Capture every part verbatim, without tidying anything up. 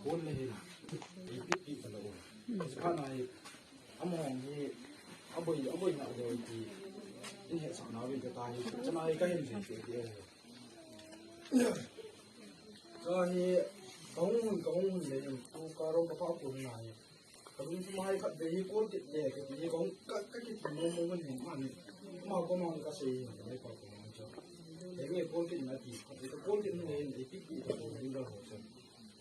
Kon le hin, ei pi pi ta lo. Chuphat na hi, amahon hi, aboi, aboi na lo ti, in hetsah na vin ka ta hi, chana hi ka hin jin ti ti. Ka hi, ka hung hun, ka hung hun le hin, tu ka ro ka pa ko na hi. Ka lungthim a hi khatvei hi kol kit le, ka ti hi ka hung, ka, ka kiti mo mo mo ni ma ni. Ma ko ma ka sei hi, ka pa ko ma cha. Ei nge kol kit na ti, ka kol kit le hin, ei pi pi ta ko ni lo ho cha.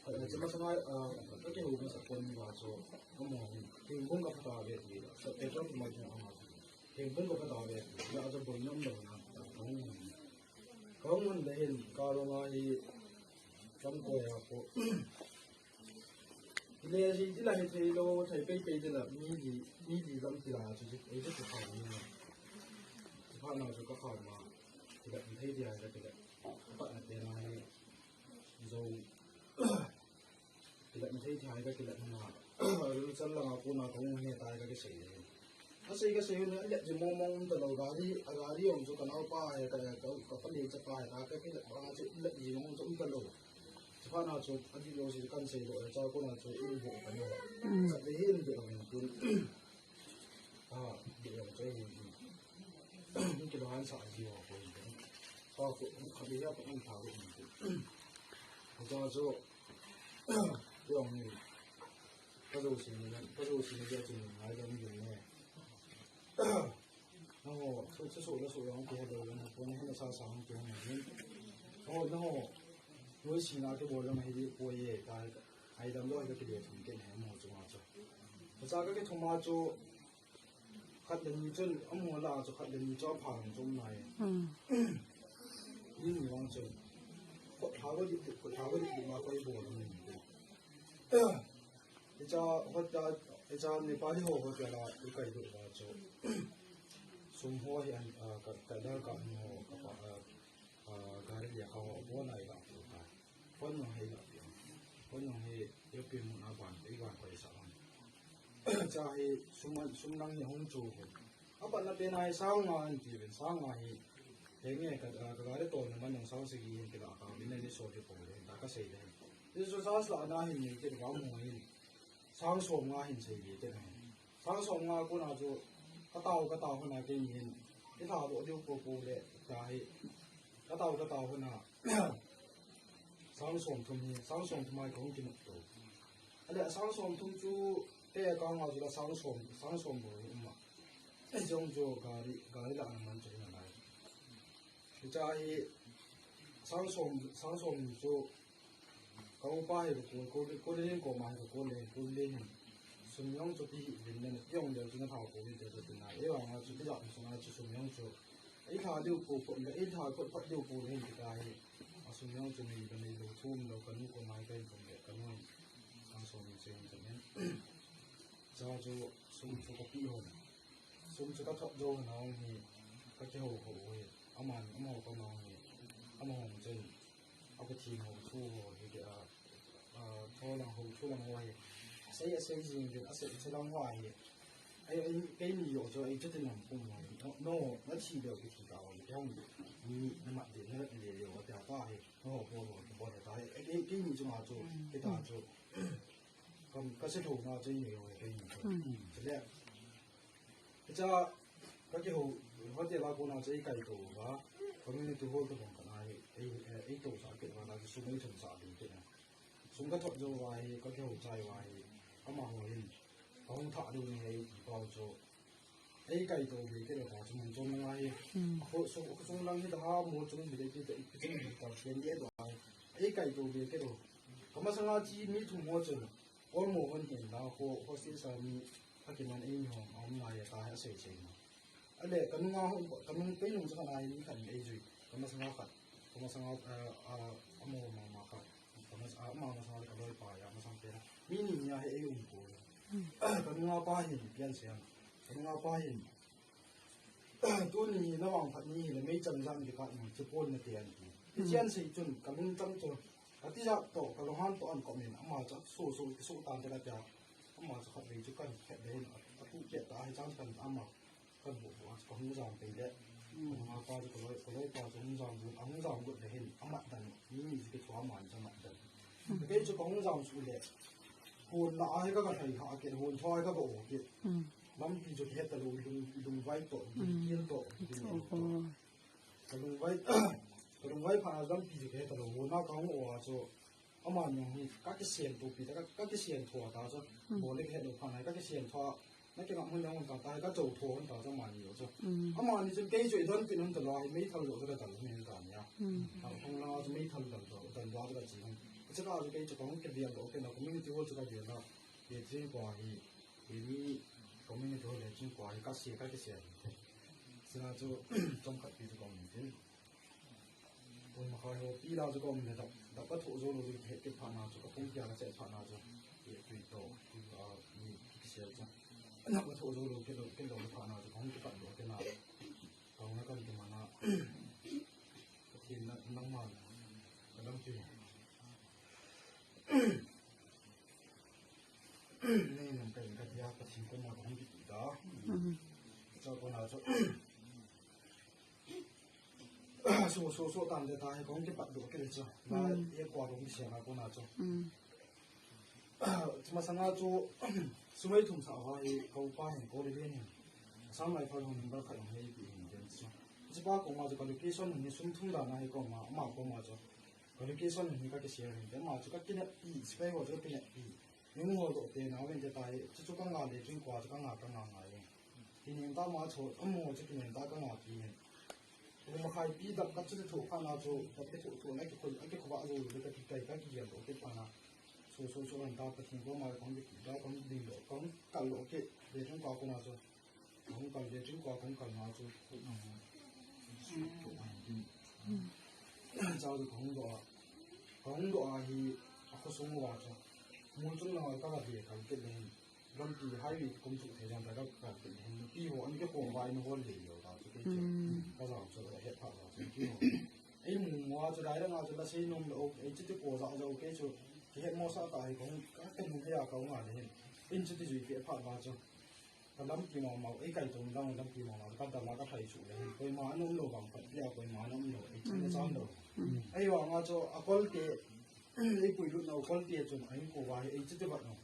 Ka cha ma cha ma, ah, ka ke hu ma sa ko ni ba cho, ka mo ni. Thingphung ka pha ta ve ti, sa pe cha ko ma cha ma. Thingphung ka pha ta ve ti, ya cha boi nom lo na, ka mo ni. Ka hung hun le hin, ka ro ma hi, cham ko ya ko. Ile si ti la hi thei lo, thei pei pei ti la, mi di, mi di lam ti la, chu chu, ei chu chu kha ni. Chu kha na chu ka kha ma. Ti la mi thei ti la, ti la. Ka pa na te na ni. Zo. Ti la mi thei ti la, ti la na. Ru chal la ko na ko ne ta ka ke sei. A sei ka sei na, le ji mo mo ta lo gari, a gari ong chu ka nau pa he ka, ka, ka pa le cha pa he ta ka ke la, ba chu le ji mo chu ta lo. Chuphat na chu, a di lo si kan sei lo, cha ko na chu, in bo ka na. Mm. Sa de hin de ka min tin. Ah, de lo chu hin. Ni ki lo han sa di ho ko hin. Sa ko, ka de ya ko an ta lo hin. Cha chu, yo ni. Ka zo si ni, ka zo si ni ya chu ni, ngai lo ni ne. Nangho, su, su, su, su, su, yang ki ha lo, yang ko ni ha sa sa ki ha ni. Nangho, nangho, noi si na ki bol lang hi di ko ye, ta, ai dam lo hi ki le thum ke ne mo chu ma chu. Sa ka ki thum ma chu, khat le ni chun, amo la chu khat le ni chu pha lang chu nai. Hmm. Ni ni wang chu. Ko tha ko di, ko tha ko di ma ko i bol ni. Icha hotel, icha Nepali ho hotel a ikai doh uva chu. Sum ho hi an, ah, ka, ka dar ka ho, ka pa, ah, ah, gari le ka ho, bo nai ka pu ta. Phone nong hi ka pu. Phone nong hi, yo pi mun a ban, i ban ko i sa ban. Cha hi sum an, sum nang hi hung chu ho. Apa na pe na hi sang nga an ti ven, sang nga hi. He nge ka, ah, ka gari tol na man nong sang sagi hin kila ka, min na ni so hi ko le, ta ka sei le. Ti chu chance la na hin ni ti ka mo hin. Sang som nga hin sei ve te na. Sang som nga ko na chu ka tao, ka tao hona ke ni hin. Ki tha do diu ko ko le ta hi. Ka tao, ka tao hona. Sang som thum hi, sang som thum ai kong ki nok to. Ale sang som thum chu te ka nga chu la sang som, sang som bo hi ma. E jong chu gari, gari la na man chu na lai. Cha hi sang som, sang som chu Ka upa hi ka kol, kol, kol len koma hi ka kol len, kol len hin. Sum jong chu ti hi vin len, ti jong le chu na thau ko vin te chu ti na. E vang a chu ti jong sum a chu sum jong chu. Ei tha diu ko ko le, ei tha ko ko diu ko len ti ka hi. A sum jong chu nei ka nei lo thum lo ka nu koma hi ka hin thum le ka nu. Sang som ni se hin thum len. Cha chu sum chu ka pi ho. Sum chu ka thot jo na hi. Ka kihou hou hi. Aman, amaho ka ma hi. Amaho chen. A Pathen ho thu ho hi ke a, a, tho lang ho, thu lang ho hi. A sei, a sei jing jing, a sei, a sei lang ho hi. Ai, ai, keini jo chu, ai, chuti lang pum ho. No, no, na thi deu kithi ta ho, kihong. Ni, na mat de, na mat de, jo, ta, ta hi. No, ho, ho, ho, ho, ta hi. Ai, kei, keini chu ma chu, kita chu. Kam, ka se tho na chu, ni ho, keini chu. Chule, Hicha, ka kihou, hotel a kona chu ei kaito uva, community hall tabang kana hi, ei, ei tousah kit uva, na chu sum ei thumsah ding kit na. Sum ka thot jou uva hi, ka kihou chai uva hi, amaho hin, ka hung thah diu ahi ti pau chu, ei kaito ve kit uva chu mun chom lang ahi. Kho, sum, sum lang hi daha mo chung bi dei ti, ti, ti, ti, ti, ti, ti, ti, ti, ei kaito ve kit u. Ka masanga chi mi thum ho chun, Olmo hon hin la ho, hostel sa mi, akiman ei mi hom, aum lai ta ha sei sei ma. Ale, ka nunga hon, ka nung pei nung sa ka nai ni khat ei jui, ka masanga khat, ka masanga, ah, ah, amo mama khat, ka mas, ah, ama masanga ka loi pa ya, masang pera. Mi ni ni a he ei um ko. Ka nunga pa hin, pian siam. Ka nunga pa hin, Tuni hi na vangphat ni hi le meichang jang ding khat ni chu pon na te an ti. Hichi an sei chun ka lungchang chu ka tijat toh ka lunghan toh an kop in ama chu su su su tan te la tia. Ama chu khatvei chu kan khet le hin a tu khet ta hi chang kan ama kan bu bu a chu ka hung jang te le. Ka nunga pa chu ka loi, ka loi pa chu hung jang bu, a hung jang bu le hin amat dan ni ni chu ke chu ama chu amat dan. Kei chu kahung jam chu le. Hon na ahi ka ka thai ha ke, hon thoi ka ka o ke. Lampi chu ke ta lo lung lung vai to, kil to, kil to. Ka lung vai, ka lung vai pha na lampi chu ke ta lo, hon na ka hung o a chu. Amani hi ka kisian to pi ta, ka, ka kisian tho ta chu. Bol le ke lo pha na, ka kisian tho. Na ke ngam hun jong ta ta, ka chou tho hun ta chu amani lo chu. Amani chu kei chu i don pin hun ta lo, hi mei thal lo chu ka dal hun ta nia. Ka hung la chu mei thal dal lo, dal lo chu ka chi hun. Chu ka chu kei chu ka hung ke bial lo, ke na community hall chu ka bial la. Ke chin ko hi, ke ni community hall le chin ko hi ka se, ka kisian. Sina chu chom khat pi chu community. Pung makhai ho pi la chu ka um le dap, dap ka thoh jou lou chu he ke pha na chu ka pung kia ka che pha na chu. Ke tui to, tui a ni ki sel chu. Na ka thoh jou lou ke lou, ke lou pha na chu ka hung ki pat lou ke na. Ka hung na kan ki mana. Ka tin na, nang man. Ka dam ki. Ni nang ka in ka dia ka sin ko ma ka hung ki ti da. Cha ko na chu. So, so, so, tam de ta, he kong ke pat do ke le chu. Na, ye kwa kong ke sia na ko na chu. Chu masanga chu, sumai thum sa ha, he ko pa he ko le le ni. Sam lai fa hon number khat hon he pi hin den chu. Chu pa ko ma chu ka location ni sum thum da na he ko ma, ma ko ma chu. Ka location ni ka ke share hin den ma chu ka kine pi, spai ho chu kine pi. Ni mu ho do te na wen te ta he, chu chu ka nga le, chu kwa chu ka nga, ka nga nga ye. Kinem ta ma chu, amaho chu kinem ta ka nga pi hin. Pung makhai pi dap ka chu te tho pha na chu, dap te tho tho na ki khoi, a ki khova zo le ka ki kai ka ki gel lo ke pha na. So, so, so, an ta Pathen ko ma kong ki da kong ding lo, kong kal lo ke, le chung ka ko na chu. Kong kal le chung ka kong kal na chu, ko na. Su to an ding. Cha chu kong do a. Kong do a hi, a ko sung wa chu. Mu chung na ka ka be ka ke le. Lampi highway kum chu thei jang ta ka ka pe hin pi ho an ke khom vai no hol le yo ta chu ke chu. Ka jam chu he pha ba chu pi ho. Ei mu mo chu dai la nga chu la sei nom lo, ei chu ti ko ja ja ke chu. Ke he mo sa ta hi kong ka ke nu he ya ka nga le hin. In chu ti jui ke pha ba chu. Ka lampi mo mo, ei kai tung dang lampi mo mo, ka dam a ka thai chu le hin. Koima an um lo bang phat pia, koima an um lo, ei chu le chang lo. Ei wa nga chu a kol te, Ei pui lutna u kol te chun a hin ko va hi ei chu te vat no.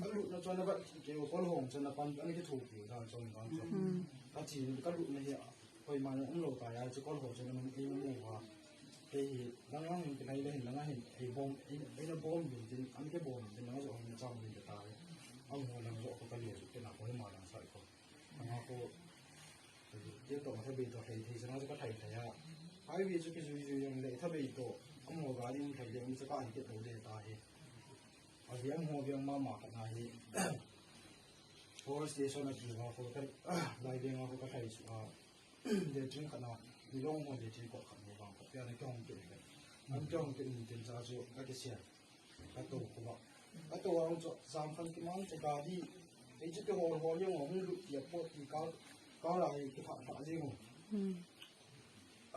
A lutna chun a vat ke u kol hong chun a pan an ke thu pi dan chun dan chun. Ka chi ka lutna hi koima um lo ta ya chu kol hong chun a man ei mu va. Kei hi lang lang hin kinai le hin lang hin ei bom ei na bom bin tin an ke bom bin lang jo hin chang bin ta. Ang ho lang jo ko ka le ju ke na ko ma lang sai ko. Anga ko, ke to, thabei to, thei, thei, sana chu ka thei thei a. Highway chu kijui jui jong le, thabei to, amaho gari um thei le, um chu ka an ke to le ta hi. A veng ho veng mama khat na hi. Power station a kiva ko ka, lai veng a ko ka thei chu a. Latrine khat na, ni long ho latrine ko khat ni vang ko, pia na ke hong ke le. An ke hong ke ni ten cha chu, ka ke sia. Ka to ko ba. Ka to ang chu, jam khan ki mang chu gari. Ei chu ke hol hol jong hung lut ti a pot ti ka, ka la ei ki pha pha jing.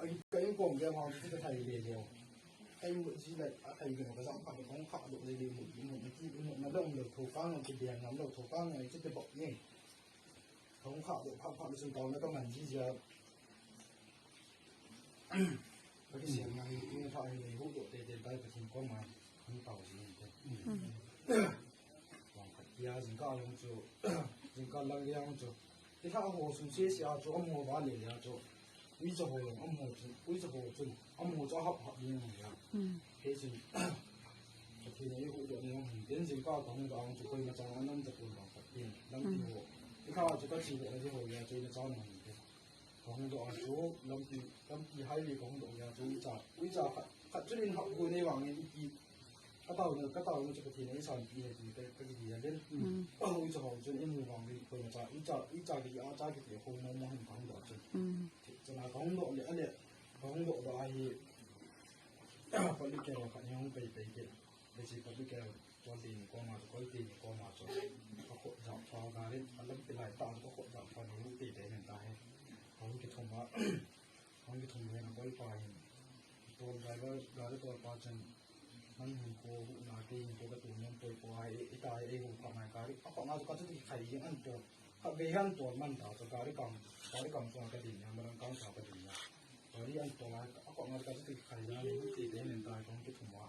Ai ka in kom ge ma chu ka thai le le. Ka in ji la a thai ge ka jam kha ka hung kha do le le mu mu na ti mu na dong lo tho ka ngam ti biang ngam lo tho ka ngam ei chu te bok ni. Ka hung kha do pha pha le sun ka na ka man ji ja. Ka kisiam na hi, tu pha hi lei hu do te te tai Pathen koma, hung tao ji te. Wang khat pia jingkah lang chu, jingkah lang liang chu. Ti kha ho sum se se a chu, amaho va le le a chu. Uicha ho jong, amaho chu, uicha ho chun, amaho chu a hap hap ding a. Kei chun, Pathen in eihuhdoh na jong hin, tin jingkah kahung doh a chu koima chang a nam cha pon vang khat tin, lampi ho. Ti kha chu ka chi doh na ji ho le a chu ina chang na hin tin. Kahung doh a chu lampi, lampi highway kahung doh le a chu uicha, uicha khat, khat chun in hap gu nei vang in iti. Ka tao na, ka tao na chu Pathen in eisanpi e ti ka, ka kiti a den. Uicha ho chun in mu vang le koima cha, uicha, uicha kiti a cha kiti a ko mo mo hin kahung doh a chun. Chana kahung doh le, a le, kahung doh doh a hi, Pathen koma khat ni hung pei pei ke. Lechi public ke, Kolte ni koma chu, Kolte ni koma chu. Ka khut jam pha gari, a lampi lai tah chu ka khut jam pha ni hung pei pei nen ta hi. Hung kithum a, hung kithum nen a koi pa hin. Tol driver, gari tol pa chun. Nang hin ko hu na ke hin ko ka tu nen poi ko ai, i ta ai, ei hu pa ngai gari. A pa nga chu ka chu ti khai jing an tol. Ka ve han tol man ta chu gari kam, gari kam chu ka din ya, ma dang kam chu ka din ya. Gari an tol a, a kong a ka chu ti khai na ni ti te nen ta kong ki thum a.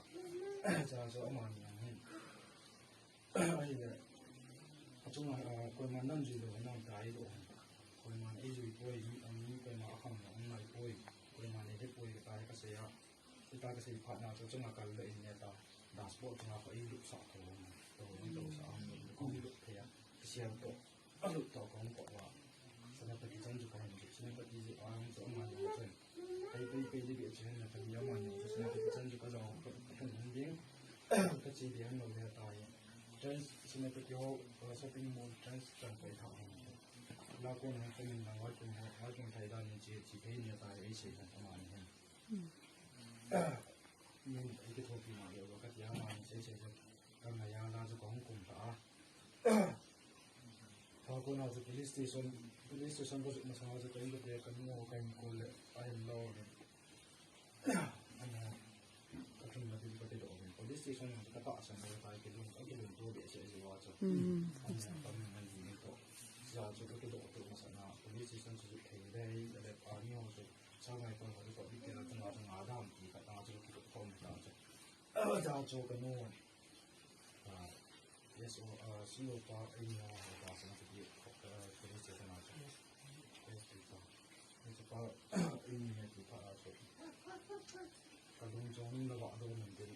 Cha chu amani ang hin. Ahile, achunga, ah, koiman nan jui lou, nan tai lou. Koiman ei jui poi, mi, mi koima akham na, um nai poi. Koiman ei he poi, ka tai ka sei a. Ita ka sei phat na chu chunga kal le in ne ta. Dashboard chunga ko ei lut sa ko. To, ei to sa, am, ko ei lut thei a. Sial to. A lut to kong ko wa. Senapati chan chu ka hin chu. Senapati ji a hung chu amani chun. Pai pai pai ji be chu hin na kami amani chu Senapati chan chu ka jong ko ka hin ding. Ka chi ding lo le ta ye. Trans Senapati ho, uh, shopping mall Trans chan pai tha hin. La ko na ko min na wa kum ho, wa kum thai da ni chi chi thei ni ta ye ei sei na amani hin. Min ei ki thopi ma le wa ka ti amani sei sei chu. Ka ngai a la chu ka hung kum ta a. Pha ko na chu police station, police station ko chu masang chu ka in ko te ka nu ka in ko le a hin lo le. Ana ka thun na din ko te do le. Police station ka ta san le ta ki dun, ka ki dun to de se se wa chu. Ana ka min na ni to. Ya chu ka ki do to masang na police station chu thei le le a ni ho chu. Sa ngai ko ho chu ko bi ke la chu na chu na dam ki ka ta chu ki ko ta chu. Ja chu ka nu. Ah, yes, oh, ah, C O pa, eh, ni, ah, pa, sa na kiti, ah, kiti che ta na cha. Yes, pa. Yes, pa, eh, ni, ti pa, ah, so. Ka lung jong na ba do man tin.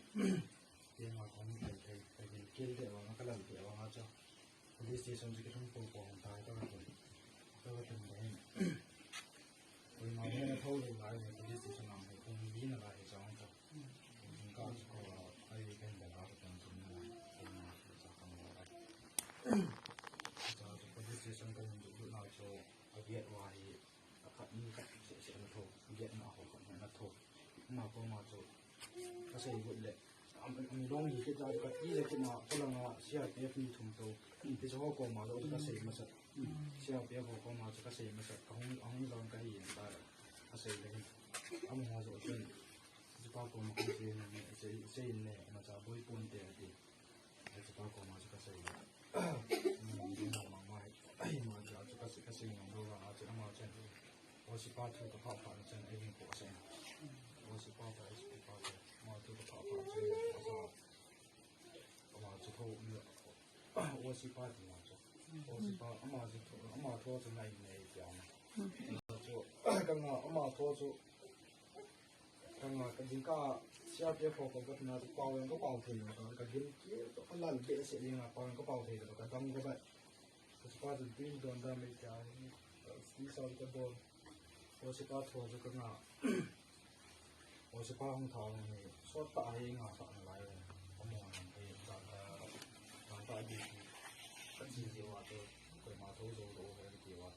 Ke ma kong kai kai, kai kin kel de wa, ka lal de wa, nga cha. Police station chu kithum po po hung tai ta ko. Ta ko tin dai. Koima hung na tho le lai le police station a hung li na lai chang ta. Jingkah chu ko ai kan da ka tan chun na. Koima chu cha ka mo ai. Cha chu police station ka hung du na chu a gate wa hi. A khat ni khat se se na tho. Gate na ho khat na tho. Ma ko ma chu. Ka sei gut le. Am, am dong hi kit ja ka ti le kit na, ka langa C R P F ni thum to. Ti so ko ma lo ka sei masa. C R P F ko ma chu ka sei masa. Ka hung, hung dong ka hi ta. Ka sei le. Am ho jo chen. Ji pa ko ma ko sei ne, sei, sei ne, ma cha boi pon te ti. Ai, chu pa ko ma chu ka sei. Ni, ni, ni, ma, ma, ai, ma, chu, chu ka sei, ka sei ngam lo la, chu, ama chen. O si pa thu ka pha pha chen, ai, ni ko sei. O si pa pha, o si pa pha, ma thu ka pha pha chen, ka sa. Ama chu tho, ni, o si pa ti ma chu. O si pa, ama chu tho, ama tho chu nai, nai ti ama. Chu, ka nga, ama tho chu. Ka nga ka jingkah C R P F ho ko ka tina chu pao jong ka pao thei lo, ka gil kit to ka lal behseh jeng a pao jong ka pao thei lo, ka dam ka bai. Ka chu pa chu tui don da mai tia, ka tui sa ka don. O si pa tho chu ka nga. O si pa hung tha ni sot ta hi nga ta na lai. Ka mo na hi ta ta ta di. Ka chi ji wa to ko ma tho zo lo ka ti wa.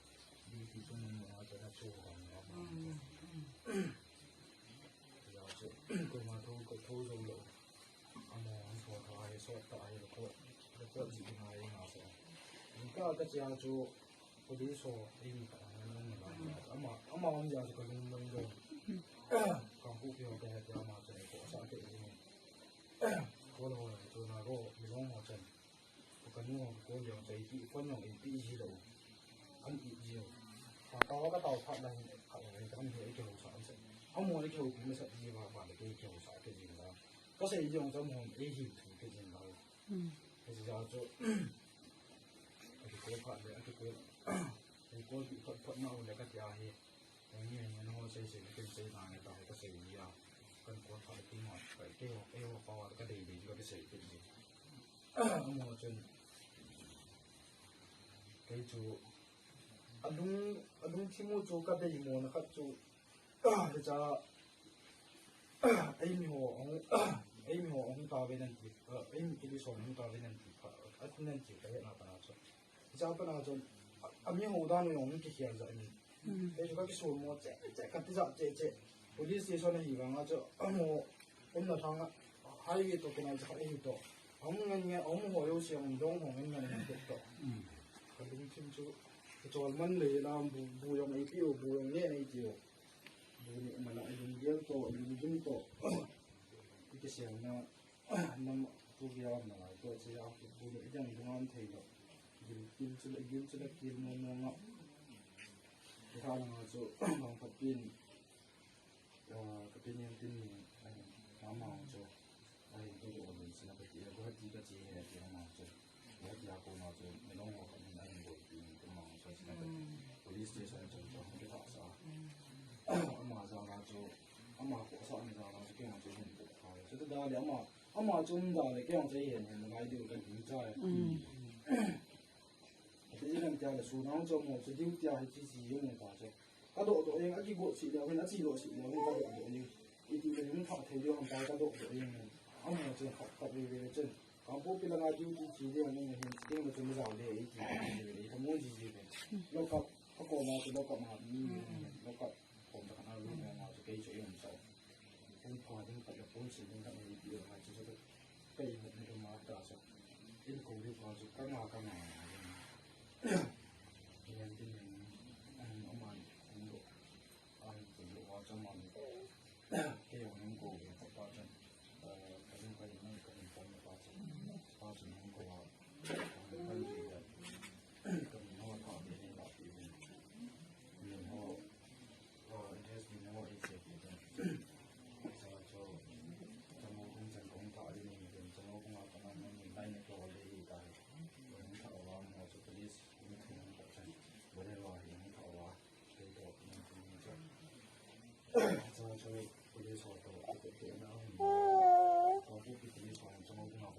Di ti chu mo ma ta na chu ka ma. Ya chu, koima tho, ko tho zo lo. Ama hung tho tha hi, sot ta hi, record, record ji na hi na sa. Jingkah ka chia chu, police ho, ei ni khat na na na. Ama, ama hung ja chu ka lung lung lung. Kang pu pi ho ka he ama chu ko sa ke ni. Ko lo ho chu na ro, mi long ho chen. Ka nu ka ko leo chai pi, phone jong ei pi ji lo. An pi ji lo. Ka tao ka tao phat la hin, ka ong ei tam hi ei kihou sa an sa. Amo ei kihou pi masa ji va va le kei kihou sa ke ji la. Ka sei jong cham hom ei hi thu ke ji la. Ka ji ja chu. Ka ko phat le, ka ko. Ei ko pi phat phat na le ka tia hi. Ei ni ni no sei sei ke sei na ne ta ka sei ya. Kan ko phat ti ma ka ke ho, ei ho pa wa ka dei dei ka sei ke ji. Amo chun kei chu alung, alung thimu chu ka bei mo na khat chu, ah, cha, ah, ei mi ho, ah, ei mi ho, ah, ta ve nan ti, ah, ei mi kili so, ah, ta ve nan ti, ah, nan ti ka he na pa na chu. Cha pa na chu, a, a mi ho dan jong ki khel ja ni. Kei chu ka kisu mo che, che, ka ti ja che, che. Police station a hi vang a chu, amo, um na thang a, highway to kinai cha hi to. Amo ngen ngen, amo ho yo si amo dong ho ngen ngen ngen to. Ka lungthim chu, ka chol man le la bu, bu jong ei pi o, bu jong ne ei ti o. Bu ni ma la, ei lung gel to, ei lung gim to. Ki siam na, Nam tu kia am na lai to che a bu le jang dung am thei lo. Gil, gil chu le, gil chu le kil mo mo nga. Ke kha na nga chu bang phat pin. Ka piniam tin ni, ama chu ahin tu do din sina ka ti, Guwahati ka che he ti ama chu. Guwahati a kona chu milong ho khat in ahin bol ti ni ama chu sina ka police station chu chu ka ta sa. Ama jala chu, ama ko sa ni jala chu kei chu hin ko ka. Chu ta da le ama, ama chu da le kei chu hin hin ngai diu ka ti cha. Ati jeng tia le su nang chu mo chu diu tia hi chi chi yung ta chu. Ka do do eng a ki go si le hin a chi do si le hin ka do do eng. Iti le hin kha thei diu ham ta ka do do eng. Ama chu kha kha ve ve chen. Kangpokpi langa duty chi le hin hin ding le chu mi jao le iti le ka mo ji ji ve. Lo ka, ka ko ma chu lo ka ma ni lo ka ko ta na lu ma ma chu kei chu yung sa. Pon pha ding khat le pon sil ding khat le ti le khat chu chu ka, ka imat ni ka mat ta chu. In ko liu kha chu ka nga ka nga nga ding. Niam tin ni, ahin aman, ahin lo, ahin ko liu kha chu aman ni. Kei jong hin ko ve kha pa chun. Eh, ka ding ka ding nang ka ding ka ding pa chun. Pa chun hin ko a. Ka ding ka ding ka ding ho tha ve ni la pi ve. Ni ho. Address ni nang ho i che pi ve. Sa cho, chamo kung chan kung tha di ni ni, chamo kung a kana ni lai ni ko le hi ta hi. Kung tha wa mo cho police, kung tha nang ko chan. Bole wa hi nang tha wa. Kei to ni ni cho. Sa cho police ho to, ko ke na. Ko ke police ho chamo kung a